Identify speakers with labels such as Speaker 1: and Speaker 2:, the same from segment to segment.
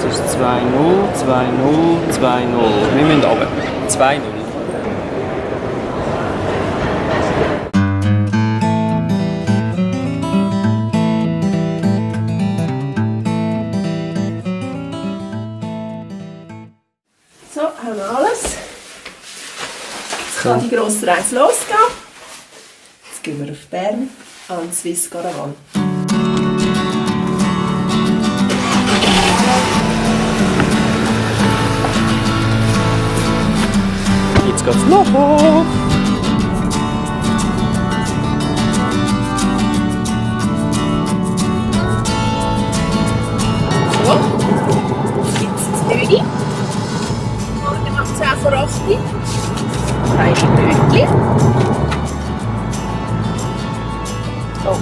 Speaker 1: Jetzt ist es 2-0, 2-0, 2-0. Wir müssen runter. 2-0.
Speaker 2: So, haben wir alles. Jetzt kann die grosse Reise losgehen. Jetzt gehen wir auf Bern an Swiss Caravan.
Speaker 1: Jetzt geht's los!
Speaker 2: So, jetzt gibt es das Nödi. Morgen um 10 vor 8 Uhr. Kleine Nötchen. Oh.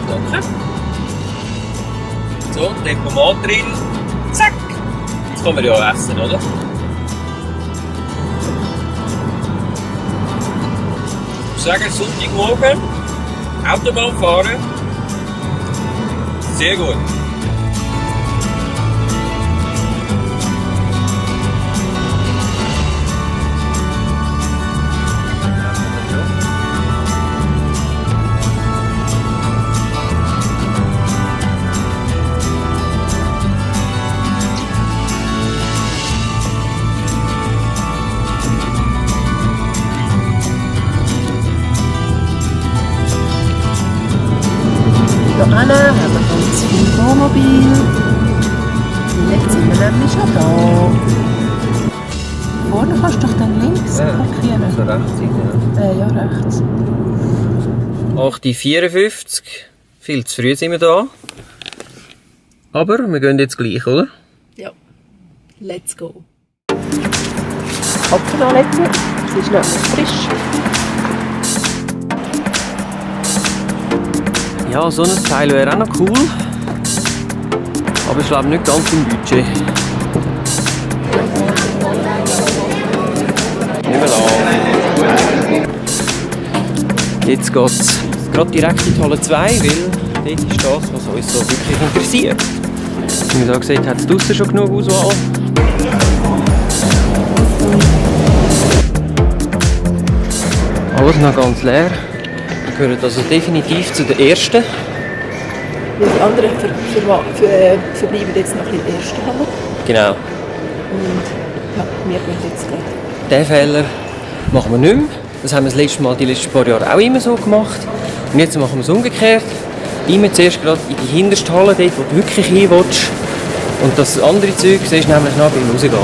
Speaker 1: Danke. So, Tempomat drin. Zack! Jetzt können wir ja essen, oder? Ich sage Sonntagmorgen, Autobahn fahren. Sehr gut.
Speaker 2: Hier haben wir ganz viel Wohnmobil. Jetzt sind wir nämlich schon da. Vorne kannst du doch dann links parkieren.
Speaker 1: Also rechts sein,
Speaker 2: Ja, rechts.
Speaker 1: 8:54. Viel zu früh sind wir da. Aber wir gehen jetzt gleich, oder?
Speaker 2: Ja. Let's go. Kopf anlegen. Es ist noch nicht frisch.
Speaker 1: Ja, so ein Teil wäre auch noch cool. Aber ich glaube nicht ganz im Budget. Nehmen wir an. Jetzt geht es gerade direkt in die Halle 2, weil dort ist das, was uns so wirklich interessiert. Wie gesagt, hat es draussen schon genug Auswahl. Alles noch ganz leer. Wir gehören also definitiv zu den ersten.
Speaker 2: Die anderen verbleiben jetzt noch in der ersten Halle.
Speaker 1: Genau.
Speaker 2: Und ja, wir gehen jetzt gleich.
Speaker 1: Diesen Fehler machen wir nicht mehr. Das haben wir die letzten paar Jahre auch immer so gemacht. Und jetzt machen wir es umgekehrt. Immer zuerst gerade in die hinterste Halle, dort wo du wirklich hin willst. Und das andere Zeug siehst du nämlich noch beim Rausgehen.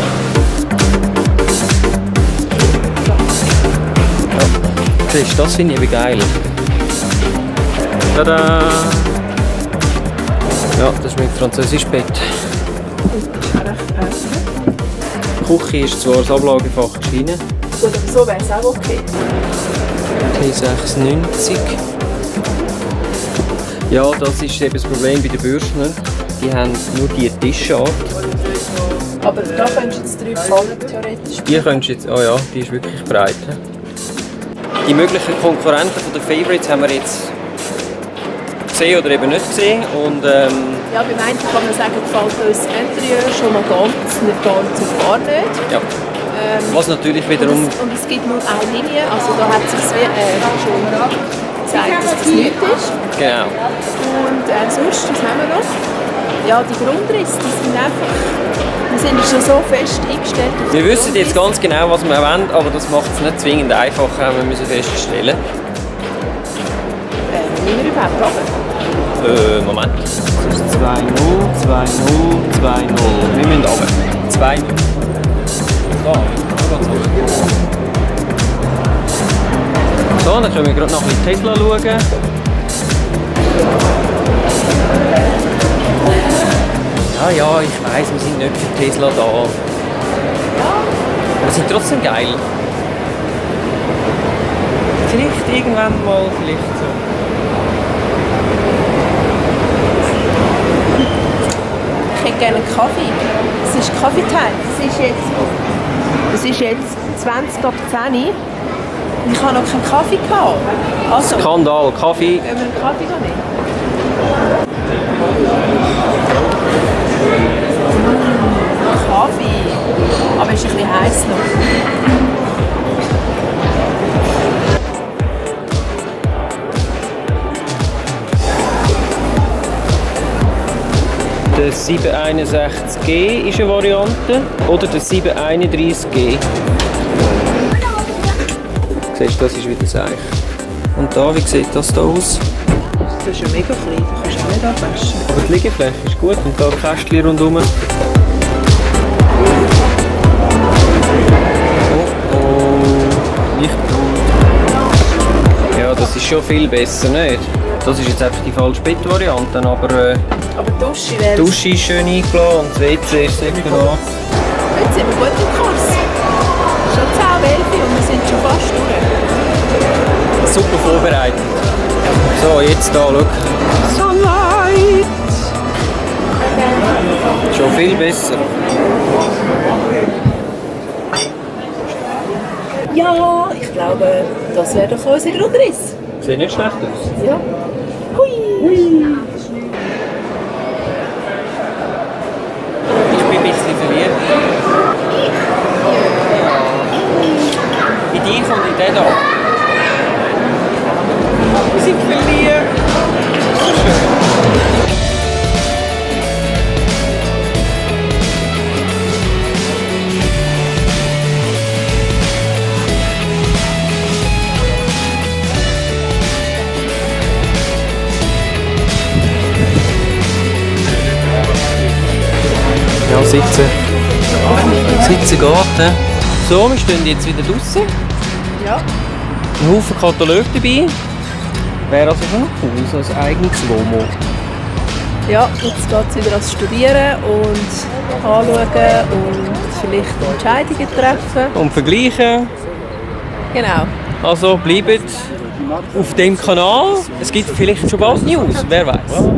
Speaker 1: Ja. Siehst du, das finde ich eben geil. Tada! Ja, das ist mein französisches Bett.
Speaker 2: Das ist auch recht hässlich.
Speaker 1: Die Küche ist zwar das Ablagefach Schiene.
Speaker 2: Gut, aber so wäre es auch okay.
Speaker 1: T690. Ja, das ist eben das Problem bei den Bürstner. Die haben nur die Tischart.
Speaker 2: Aber da könntest du jetzt 3 Fallen theoretisch.
Speaker 1: Die könntest du jetzt, oh ja, die ist wirklich breit. Die möglichen Konkurrenten von den Favorites haben wir jetzt gesehen oder eben nicht gesehen. Und,
Speaker 2: Ja, beim einen kann man sagen, gefällt uns das Interieur schon mal nicht ganz und gar nicht.
Speaker 1: ja. Was natürlich wiederum...
Speaker 2: Und es gibt nur eine Linie, also da hat sich schon gezeigt, dass das nichts ist.
Speaker 1: Genau.
Speaker 2: Und sonst, was haben wir noch? Ja, die Grundrisse, die sind schon so fest eingestellt.
Speaker 1: Wir wissen jetzt ganz genau, was wir wollen, aber das macht es nicht zwingend einfacher, haben wir müssen feststellen.
Speaker 2: Müssen wir überhaupt runter?
Speaker 1: Moment. Das ist 2-0, 2-0, 2-0. Wir müssen runter. 2-0. So, dann können wir gerade noch ein bisschen Tesla schauen. Ja, ich weiss, wir sind nicht für Tesla da. Aber sie sind trotzdem geil. Vielleicht irgendwann mal, vielleicht so.
Speaker 2: Ich hätte gerne einen Kaffee. Es ist Kaffeetime. Es ist jetzt 20 ab 10 Uhr. Ich habe noch keinen Kaffee gehabt. Also,
Speaker 1: Skandal, Kaffee.
Speaker 2: gehen wir einen Kaffee nehmen?
Speaker 1: Der 761G ist eine Variante. Oder der 731G. Siehst du, das ist wieder das Eich. Und da, wie sieht das da aus?
Speaker 2: Das ist ja mega klein, du kannst du nicht abwaschen.
Speaker 1: Aber die Liegefläche ist gut und da Kästchen rundherum. Ja, das ist schon viel besser, nicht? Das ist jetzt einfach die falsche Bettvariante, aber
Speaker 2: Aber die Dusche wäre...
Speaker 1: die Dusche ist schön eingeladen und das WC ist separat.
Speaker 2: Jetzt sind wir gut im Kurs. Schon 10, 11 und wir sind schon fast durch.
Speaker 1: Super vorbereitet. So, jetzt da, schau.
Speaker 2: Sunlight!
Speaker 1: Schon viel besser.
Speaker 2: Ja, ich glaube, das wäre doch unser Grundriss.
Speaker 1: Sieht nicht schlecht aus.
Speaker 2: Ja. Hui!
Speaker 1: Ich bin ein bisschen verwirrt. Bei dir kommt in den da. Wir sind verliert. So schön. Ja, sitzen. Sitzen geht. So, wir stehen jetzt wieder draußen.
Speaker 2: Ja.
Speaker 1: Ein Haufen Kataloge dabei. Wäre also schon cool, so ein eigenes Womo.
Speaker 2: Ja, jetzt geht es wieder ans Studieren und anschauen und vielleicht Entscheidungen treffen.
Speaker 1: Und vergleichen.
Speaker 2: Genau.
Speaker 1: Also bleibt auf dem Kanal. Es gibt vielleicht schon bald News, wer weiß.